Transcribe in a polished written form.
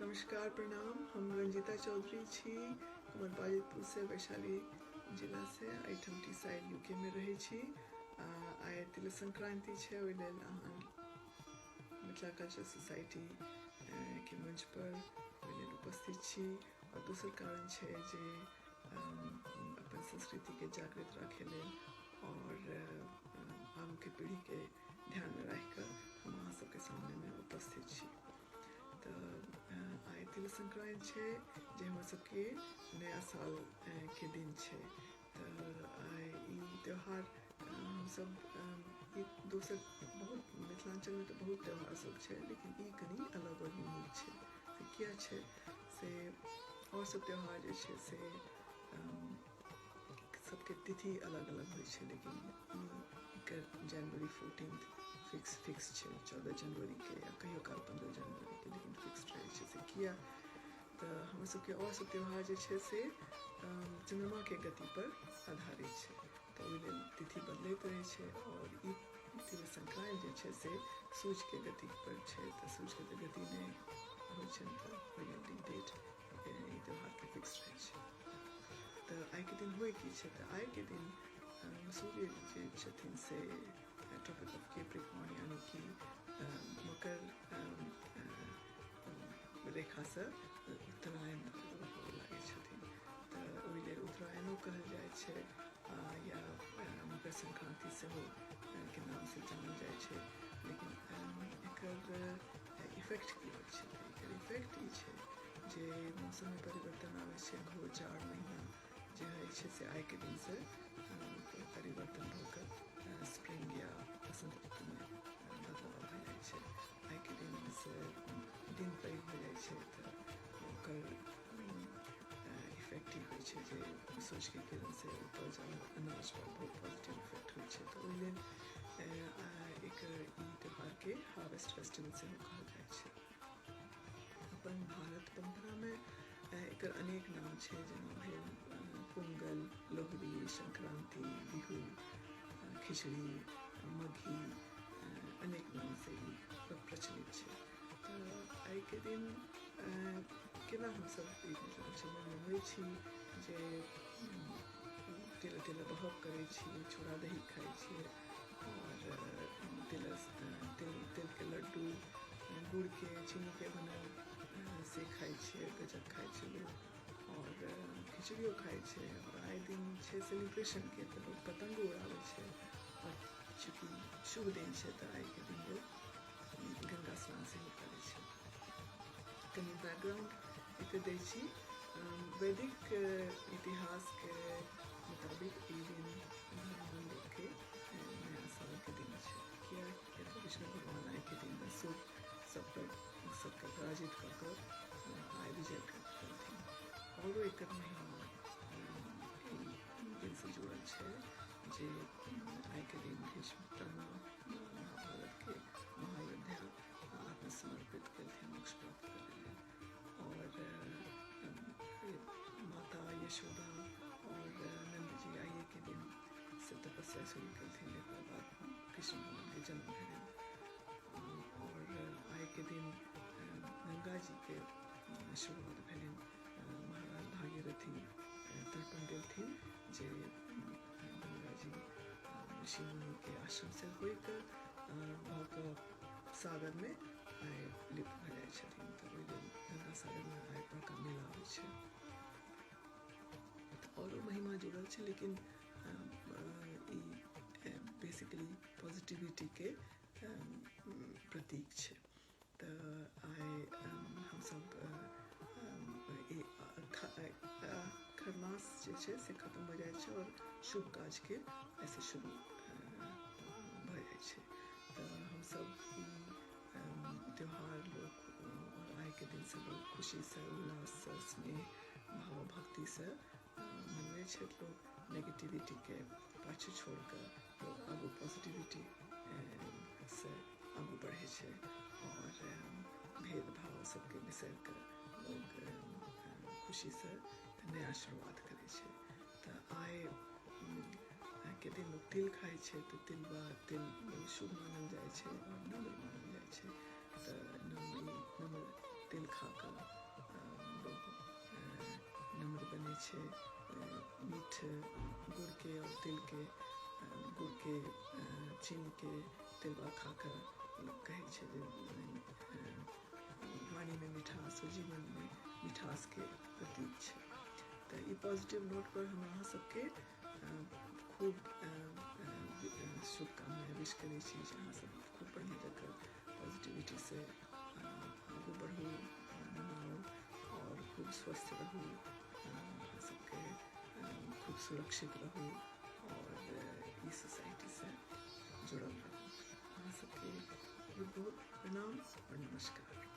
नमस्कार, प्रणाम। हम रंजीता चौधरी छी, हमर बाजितपुरसँ, वैशाली जिलासँ। एहिठाम टी साइड यूकेमे रहै छी। आइ तिल संक्रांति छै, ओहि लेल अहाँ मिथिला कल्चर सोसाइटी के मंच पर ओहि लेल उपस्थित छी। आओर दोसर कारण छै जे अपन संस्कृतिके जागृत राखै लेल आओर आगूके पीढ़ीके ध्यानमे राखिकऽ हम अहाँ सबके सामनेमे उपस्थित छी। तऽ आइ तिल संक्रांति छै, जे हमर सबके नया साल के दिन छै। तऽ आइ ई त्योहार हमसब ई दोसर बहुत मिथिलाञ्चलमे तऽ बहुत त्योहार सब छै, लेकिन ई कनि अलग आओर यूनिक छै। से किया छै? से आओर सब त्योहार जे छै से सबके तिथि अलग अलग होइ छै, लेकिन ई एकर जनवरी 14 फिक्स फिक्स छै, 14 जनवरीके या कहियो काल 15 जनवरीके, लेकिन फिक्स रहै छै। से किया? तऽ हमर सबके आओर सब त्योहार जे छै से चन्द्रमाके गतिपर आधारित छै, तऽ ओहि लेल तिथि बदलैत रहै छै। आओर ई तिल संक्रांति जे छै से सूर्यके गति पर छै, तऽ सूर्यके तऽ गति नहि होइ छै, तऽ ओहि लेल ई डेट ई त्योहारके फिक्स रहै छै। तऽ आइके दिन होइ की छै? तऽ आइके दिन सूर्य जे छथिन से ट्रॉपिक ऑफ केप्रिकॉर्न, यानी कि मकर रेखासँ उत्तरायण होबऽ लागै छथिन। तऽ ओहि लेल उत्तरायणो कहल जाइ छै या मकर संक्रांति सेहो के नामसँ जानल जाइ छै। लेकिन एकर इफेक्ट की होइ छै? तऽ एकर इफेक्ट ई छै जे मौसममे परिवर्तन आबै छै। घोर जाड़ महीना जे होइ छै से आइके दिनसँ परिवर्तन भऽ कऽ स्प्रिंग या वसंत ऋतुमे बदलाव भऽ जाइ छै। आइके दिनसँ दिन पैघ भऽ जाइ छै, तऽ ओकर इफेक्ट ई होइ छै जे सूर्यके किरणसँ उपज अनाज पर बहुत पॉजिटिव इफेक्ट होइ छै। तऽ ओहि लेल एकर ई त्योहारके हार्वेस्ट फेस्टिवल सेहो कहल जाइ छै। अपन भारत परम्परामे एकर अनेक नाम छै, जेना भेल पोंगल, लोहड़ी, संक्रांति, बिहू, खिचड़ी, मघी, अनेक नामसँ ई प्रचलित छै। तऽ आइके दिन केना हमसब ई मिथिलाञ्चलमे मनबै छी जे तिल तिल बहब करै छी, चूड़ा दही खाइ छियै आओर तिल तिल तिलके लड्डू, गुड़के, चीनीके बनल से खाइ छियै, गजक खाइ छै लोक आओर खिचड़ियो खाइ छै। आओर आइ दिन छै सेलिब्रेशनके, तऽ लोक पतंगो उड़ाबै छै। आओर चूँकि शुभ दिन छै, तऽ आइके दिन लोक गंगा स्नान सेहो करै छै। कनि बैकग्राउंड एकर दै छी। वैदिक इतिहासके मुताबिक ई दिन भगवान लोकके नया सालके दिन छै। किया? किया तऽ विष्णु भगवान आइके दिन असुर सबपर सबके पराजित कऽ कऽ आइ विजय प्राप्त केलथिन। आओरो एकर महिमा एहि दिनसँ जुड़ल छै जे आइके दिन भीष्म पितामह महाभारतके महायोद्धा आत्मसमर्पित केलथिन मोक्ष प्राप्त करै लेल। आओर माता यशोदा आओर नन्द जी आइएके दिन से तपस्या शुरू केलथिन, जकर बाद कृष्ण भगवानके जन्म भेलनि। आओर आइके दिन गंगा जीके शुरुआत भेलनि। महाराज भागीरथी तर्पण देलथिन जे गंगा जी ऋषि मुनिके आश्रमसँ होइके भऽ कऽ सागरमे आइ लिप्त भऽ जाइ छथिन, तऽ ओहि लेल गंगा सागरमे आइ बड़का मेला होइ छै। तऽ आओरो महिमा जुड़ल छै, लेकिन ई बेसिकली पॉजिटिविटीके प्रतीक छै। तऽ आइ हमसब ई खरमास जे छै से खत्म भऽ जाइ छै आओर शुभ काजके एहिसँ शुरू भऽ जाइ छै। तऽ हमसब ई त्योहार लोक आओर आइके दिनसँ लोक खुशीसँ, उल्लाससँ, स्नेह भाव, भक्तिसँ मनबै छथि। लोक नेगेटिविटीके पाछू छोड़ि कऽ लोक आगू पॉजिटिविटी से आगू बढ़ै छै आओर भेदभाव सबके बिसरि कऽ लोक खुशीसँ नया शुरुआत करै छै। तऽ आइ के दिन लोक तिल खाइ छै, तऽ तिलबा तिल शुभ मानल जाइ छै आओर नम्र मानल जाइ छै। तऽ नम्र नम्र तिल खा कऽ लोक नम्र बनै छै। मीठ गुड़के आओर तिलके, गुड़के, चीनीके तिलबा खा कऽ लोक कहै छै जे वाणीमे मिठास ओ जीवनमे मिठासके प्रतीक छै। तऽ ई पॉजिटिव नोट पर हम अहाँ सबके खूब शुभकामना विश करै छी जे अहाँ सब खूब बढ़िआँ जकाँ पॉजिटिविटीसँ आगू बढ़ू, मनाउ आओर खूब स्वस्थ रहू। अहाँ सबके खूब सुरक्षित रहू आओर ई सोसाइटीसँ जुड़ल रहू। अहाँ सबके बहुत बहुत प्रणाम आओर नमस्कार।